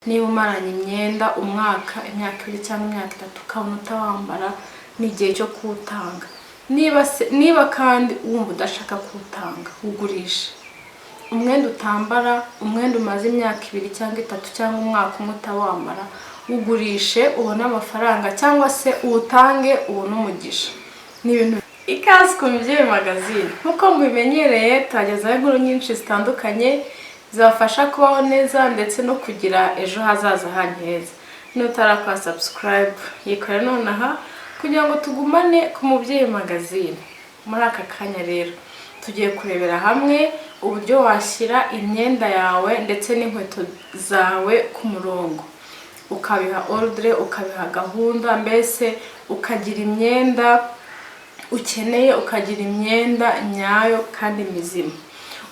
Niba umaranye imyenda umwaka, imyaka 2 cyangwa imyaka 3 ukabona utawambara, ni igihe cyo kuwutanga. Niba kandi wumva udashaka kuwutanga, ugurisha. Umwenda utambara, umwenda umaze imyaka 2 cyangwa 3 cyangwa umwaka umwe utawambara, ugurishe ubone amafaranga cyangwa se uwutange ubone umugisha. Ni ibintu. Ikaze ku Mubyeyi Magazine. Nk'uko mubimenyereye, tubagezaho inkuru nyinshi zitandukanye zibafasha kubaho neza ndetse no kugira ejo hazaza hanyu heza. Nutarakora subscribe, yikore nonaha kugira ngo tugumane ku Mubyeyi Magazine. Muri aka kanya rero tugiye kurebera hamwe uburyo washyira imyenda yawe ndetse n'inkweto zawe ku murongo, ukabiha ordre, ukabiha gahunda, mbese ukagira imyenda ukeneye, ukagira imyenda nyayo kandi mizima.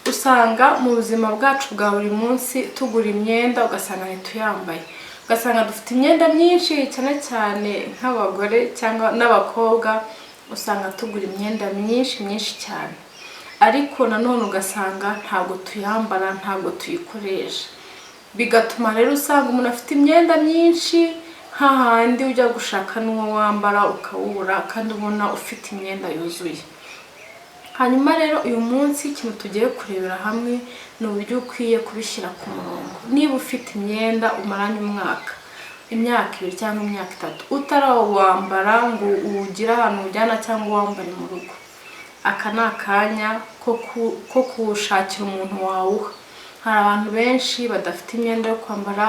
Usanga mu buzima bwacu bwa buri munsi tugura imyenda ugasanga ntituyambaye, ugasanga dufite imyenda myinshi, cyane cyane nk'abagore cyangwa n'abakobwa, usanga tugura imyenda myinshi myinshi cyane, ariko nanone ugasanga ntabwo tuyambara, ntabwo tuyikoresha. Bigatuma rero usanga umuntu afite imyenda myinshi, hahandi ujya gushaka n'uwo wambara ukawubura kandi ubona ufite imyenda yuzuye. Hanyuma rero uyu munsi ikintu tugiye kurebera hamwe ni uburyo ukwiye kubishyira ku murongo. Niba ufite imyenda umaranye umwaka, imyaka 2 cyangwa imyaka 3 utarawambara ngo uwugire ahantu uwujyana cyangwa uwambare mu rugo, aka ni akanya ko kuwushakira umuntu wawuha. Hari abantu benshi badafite imyenda yo kwambara,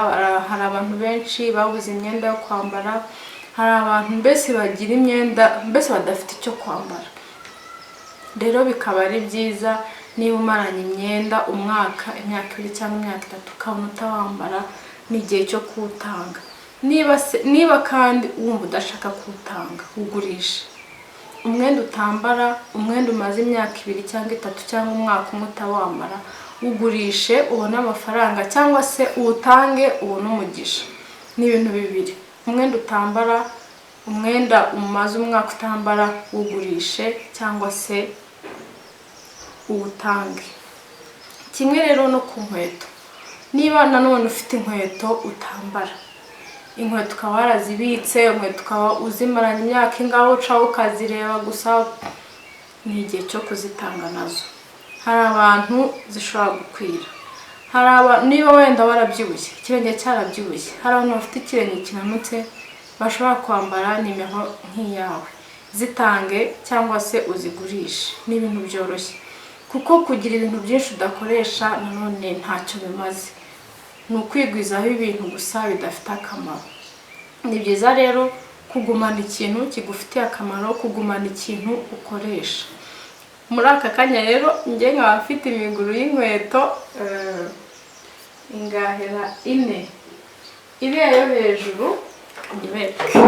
hari abantu benshi babuze imyenda yo kwambara, hari abantu mbese bagira imyenda mbese badafite icyo kwambara. Rero bikaba ari byiza niba umaranye imyenda umwaka, imyaka 2 cyangwa imyaka 3 ukabona utawambara, ni igihe cyo kuwutanga. Niba kandi wumva udashaka kuwutanga, ugurisha. Umwenda utambara, umwenda umaze imyaka 2 cyangwa 3 cyangwa umwaka umwe utawambara, ugurishe ubone amafaranga cyangwa se uwutange ubone umugisha. Ni ibintu bibiri: umwenda utambara, umwenda umaze umwaka utambara, ugurishe cyangwa se uwutange. Kimwe rero no ku nkweto. Niba nanone ufite inkweto utambara, inkweto ukaba warazibitse, inkweto ukaba uzimaranye imyaka ingaho, ucaho ukazireba gusa, ni igihe cyo kuzitanga nazo. Hari abantu zishobora gukwira. Niba wenda warabyibushye, ikirenge cyarabyibushye, hari abantu bafite ikirenge kinanutse bashobora kwambara nimero nk'iyawe. Zitange cyangwa se uzigurishe, ni ibintu byoroshye, kuko kugira ibintu byinshi udakoresha nanone ntacyo bimaze, ni ukwigwizaho ibintu gusa bidafite akamaro. Ni byiza rero kugumana ikintu kigufitiye akamaro, kugumana ikintu ukoresha. Muri aka kanya rero njye nkaba mfite imiguru y'inkweto ingahera 4, iriya yo hejuru nyibereke.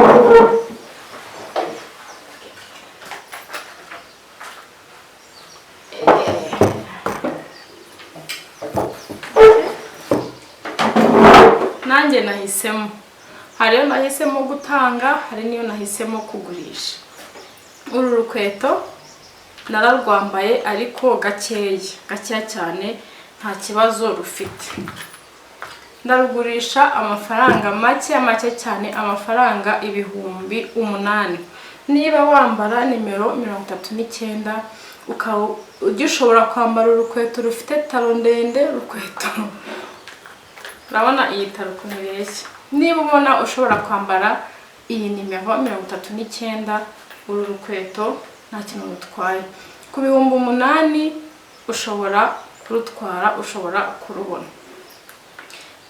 Nanjye nahisemo, hari iyo nahisemo gutanga, hari n'iyo nahisemo kugurisha. Uru rukweto nararwambaye ariko gakeya gakeya cyane, nta kibazo rufite. Ndarugurisha amafaranga make make cyane, amafaranga 8000. Niba wambara nimero 39 ukaba ugishobora kwambara urukweto rufite taro ndende, urukweto urabona iyi taro ukuntu ireshya, niba ubona ushobora kwambara iyi nimero 39, uru rukweto nta kintu rutwaye. Ku 8000 ushobora kurutwara, ushobora kurubona,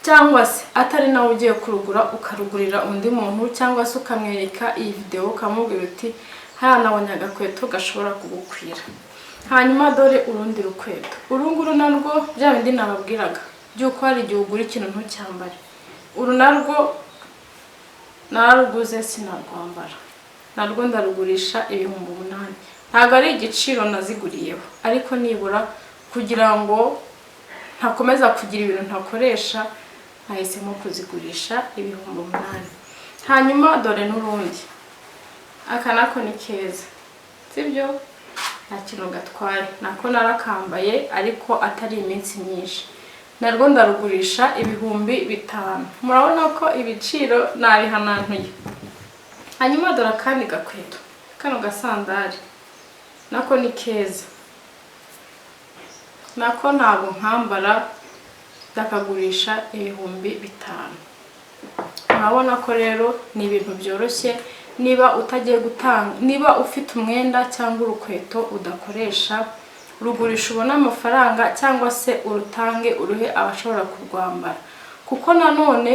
cyangwa se atari nawe ugiye kurugura ukarugurira undi muntu, cyangwa se ukamwereka iyi videwo ukamubwira uti hariya nabonye agakweto gashobora kugukwira. Hanyuma dore urundi rukweto, uru nguru narwo bya bindi nababwiraga by'uko hari igihe ugura ikintu ntucyambare, uru narwo nararuguze sinarwambara, narwo ndarugurisha 8000. Ntabwo ari igiciro naziguriyeho, ariko nibura kugira ngo ntakomeza kugira ibintu ntakoresha, nahisemo kuzigurisha 8000. Hanyuma dore n'urundi, aka nako ni keza, sibyo? Nta kintu gatwaye, nako narakambaye ariko atari iminsi myinshi. Narwo ndarugurisha 5000. Murabona ko ibiciro nabihanantuye. Hanyuma dore akandi gakweto, kano gasandari nako ni keza, nako ntabwo nkambara, ndakagurisha 5000. Murabona ko rero ni ibintu byoroshye. Niba utagiye gutanga, niba ufite umwenda cyangwa urukweto udakoresha, rugurisha ubone amafaranga, cyangwa se urutange uruhe abashobora kurwambara, kuko nanone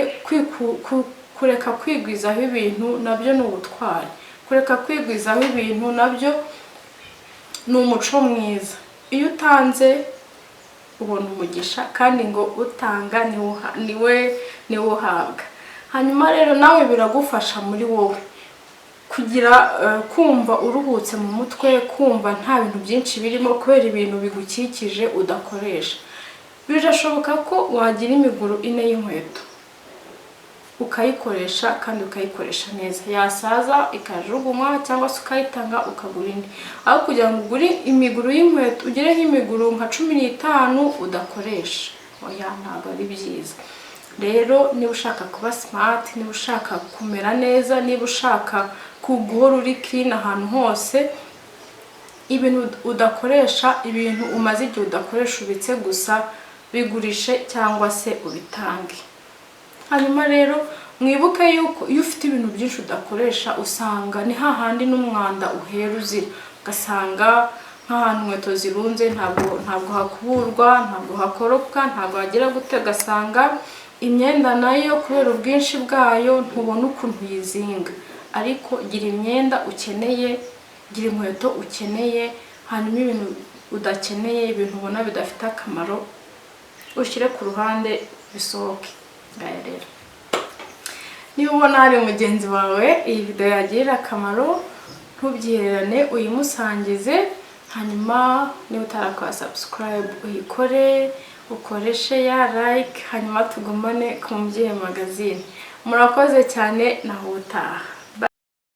kureka kwigwizaho ibintu nabyo ni ubutwari, kureka kwigwizaho ibintu nabyo ni umuco mwiza. Iyo utanze ubona umugisha, kandi ngo utanga niwe uhabwa. Hanyuma rero nawe biragufasha muri wowe kugira kumva uruhutse mu mutwe, kumva nta bintu byinshi birimo kubera ibintu bigukikije udakoresha. Birashoboka ko wagira imiguru ine y'inkweto ukayikoresha kandi ukayikoresha neza, yasaza ikajugunywa cyangwa se ukayitanga ukagura indi, aho kugira ngo ugure imiguru y'inkweto, ugire nk'imiguru nka 15 udakoresha. Oya, ntabwo ari byiza. Rero niba ushaka kuba smart, niba ushaka kumera neza, niba ushaka guhora uri clean ahantu hose, ibintu udakoresha, ibintu umaze igihe udakoresha ubitse gusa, bigurishe cyangwa se ubitange. Hanyuma rero mwibuke yuko iyo ufite ibintu byinshi udakoresha, usanga ni hahandi n'umwanda uhera uzira, ugasanga nk'ahantu inkweto zirunze ntabwo hakuburwa, ntabwo hakoropwa, ntabwo hagira gute, ugasanga imyenda nayo kubera ubwinshi bwayo ntubona ukuntu uyizinga. Ariko gira imyenda ukeneye, gira inkweto ukeneye, hanyuma ibintu udakeneye, ibintu ubona bidafite akamaro, ushyire ku ruhande bisohoke. Ngaya rero, niba ubona hari mugenzi wawe iyi video yagirira akamaro, ntubyihererane, uyimusangize. Hanyuma niba utarakora subscribe, uyikore, ukore share, like, hanyuma tugumane ku Mubyeyi Magazine. Murakoze cyane, naho ubutaha.